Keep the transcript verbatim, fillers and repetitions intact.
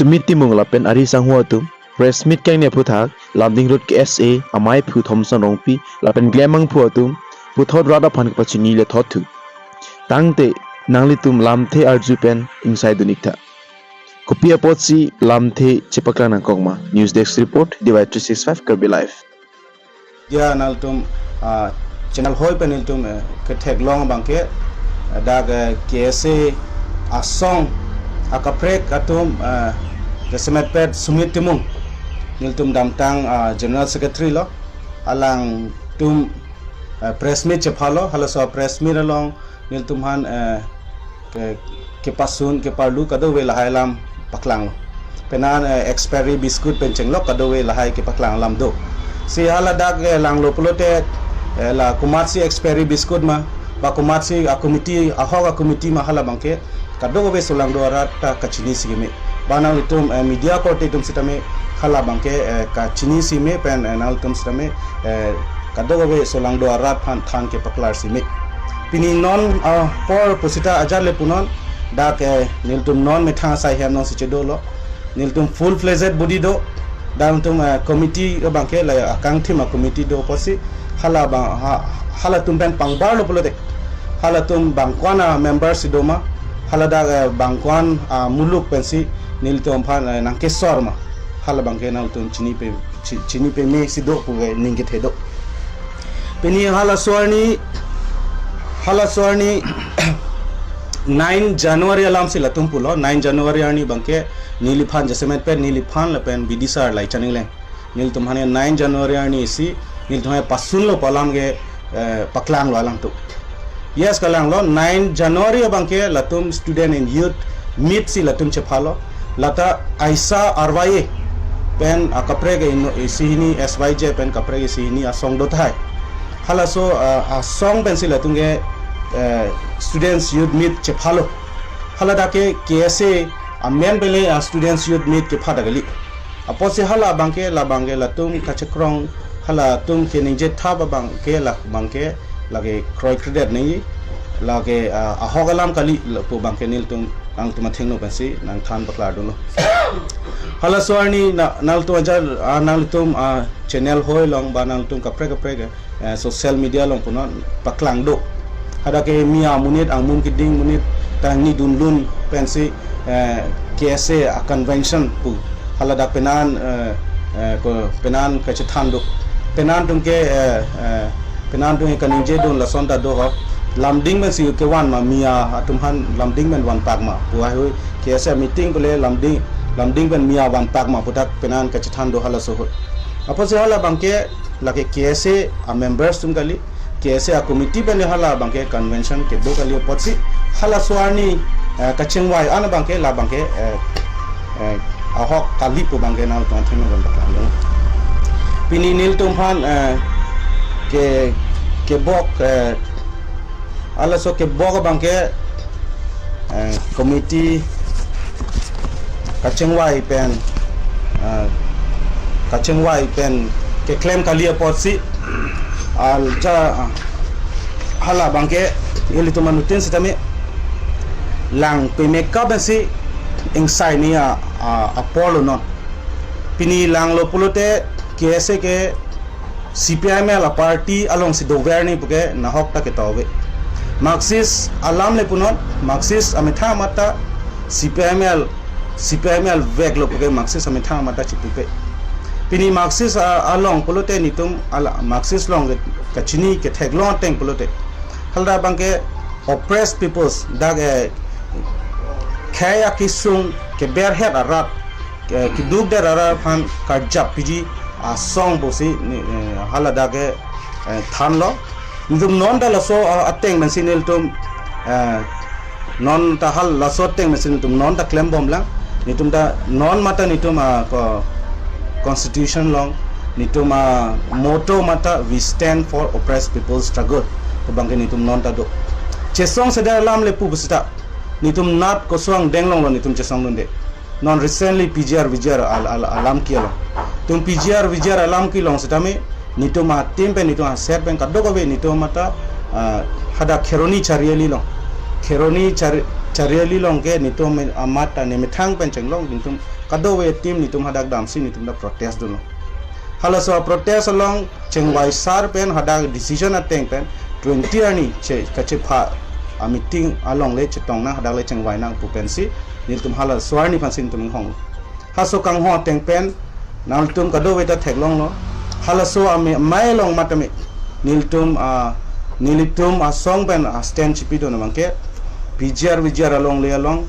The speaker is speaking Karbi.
Sumit Timung lapen ari sangho atum press meet kangni aphuthak Lumding Road K S A amei aphu Thomson Rongpi lapen Glem Angphu atum puthot rat aphan kepachini le thot thu. Tangte nanglitum lamthe arju pen ingsaidun iktha. Kopi apotsi lamthe chepaklang nangkokma? News Desk Report, D Y three six five Karbi Live. Ya, nangtum, ah, channel hoi pen nelitum, eh, ketheklong abangke, eh, dak, eh, K S A asong akaprek atum, eh, jasemet pet Sumit Timung, nelitum damtang, ah, General Secretary lo, alangtum, eh, press meet chephalo, halaso press meet along nelitum aphan, eh, ke, kepasun, keparlu kadokave lahai alam paklanglo. Penang, eh, expiry biscuit pen chenglok kadokave lahai kepaklang alam do. Si haladak, eh, langlo pulote, eh, la komatsi expiry biscuit ma, ba komatsi a-committee, ahok a-committee ma, hala abangke kadokave solangdo arat ta kachinisi keme. Ba nanglitum, eh, media korte atum sitame hala abangke, eh, kachinisi me pen, eh, nanglitum sitame, eh, kadokave solangdo arat aphan than kepaklarsi me. Pini non, ah, apor pusita ajat le punon, dak, eh, nelitum non methang asai hem nongsi chedolo. Nelitum full fledged body do. Dak nelitum, eh, committee abangke la akangthim a-committee do apotsi hala abang, ha, halatum pen pangbarlo pulote, halatum bang ko-an a-member si doma, haladak, eh, bang ko-an amuluk pensi nelitum aphan, eh, nangkesor ma, hala abangke nangtum chini pe, chi-, chini peme si do puke ning kethe do. Pini halaso arni, halaso arni nine January alamsi latum pulo. Nine January arni abangke neliphan jasemet pet neliphan lapen bidisar Laichan Engleng, nelitum aphan nine January arni si nelitum aphan pasunlo pu alam ke, eh, paklanglo alangtum. Yes, kalanglo, nine January abangke latum student and youth meet si latum chephalo. Lata aisa arvai pen akaprek isi hini, S Y J pen kaprek isi hini asong do tahai. Halaso, ah, asong pensi latum ke, eh, students youth meet chephalo. Haladak ke K S A amen penle, ah, students youth meet kepha dak kali. Apotsi hala abangke, la abangke latum kachekrong, halatum keningje thap abangke, la abangke lake kroikredet nangji, lake, ah, ahok alam kali, la pu abangke nelitum nangtum athengno pensi nangthan paklardunlo. Halaso arni na, nangtum ajat, ah, nangtum, ah, channel hoi along ba nangtum kaprek kaprek, eh, social media along punon paklang do. Hadak ke Miya monit, Angmum Kiding monit ta nangdunlun pensi, eh, K S A a-convention pu haladak penang, eh, eh, ko penang kachethan do. Penang atum ke, eh, eh, penang atum ke kaningjedun lason ta do ho. Lumding pensi kevan ma, Miya atum aphan Lumding pen vanpak ma pu, ahui K S A meeting pule Lumding, Lumding pen Miya vanpak ma pu dak penang kachethan do halaso ahut. Apotsi hala abangke lake K S A a-members atum kali, K S A a-committee pen hala abangke convention kedo kali apotsi halaso arni, eh, kachingvai an abangke la abangke, eh, eh, ahok kali pu abangke nangtum athengno pen paklang. Pini nelitum aphan, eh, ke, kebok, eh, halaso kebok abangke, eh, committee kachingvai pen, eh, kachingvai pen keklem kali apotsi, al ja, ah, hala abangke ilitum anutin sitame lang pemeka pensi ingsai ni a, a, apor lo non. Pini langlo pulote K S A ke C P I M L a-party alongsi dover ni puke nahok ta ketove. Marxist alam le punon, Marxist amethang amat ta C P I M L, C P I M L veklo puke Marxist amethang amat ta chipupe. Pini Marxist a-, along pulote nelitum ala Marxist along ke kachini ketheklong ateng pulote, haladak abangke oppressed peoples, dak, eh, khei akesung keberhet arat, eh, keduk der arat aphan karjap piji asong pusi ni, eh, haladak ke, eh, thanlo. Nelitum non ta laso, ah, ateng pensi nelitum, eh, non ta halaso ateng pensi nelitum non ta klembomlang. Nelitum ta non amat ta nelitum, ah, ko constitution along nelitum a-motto amat ta "We stand for oppressed people struggle" pu abangke nelitum non ta do. Chesong seder alam le pu pusita nelitum nat koso angdeng along lo nelitum chesongdunde. Non recently P G R V G R al-, al-, alam ke along. Tum P G R V G R alam ke along sitame nelitum a-team pen, nelitum a-set pen kadokave nelitum amat ta, ah, hadak Kheroni Chariali along. Kheroni Chari-, Chariali along ke nelitum amat ta nemethang pen chenglok nelitum kadokave team nelitum hadak damsi nelitum ta protest dunlo. Halaso protest along chengvai sar pen hadak decision ateng pen twenty arni che kachepha a meeting along le chetong nang, hadak le chengvai nang pu pensi nelitum halaso arni aphansi nelitum hong. Halaso kanghon ateng pen nangtum kadokave ta theklonglo. Halaso ame mai along matame nelitum a nelitum asong pen a stand chipidun abangke P G R V G R along le along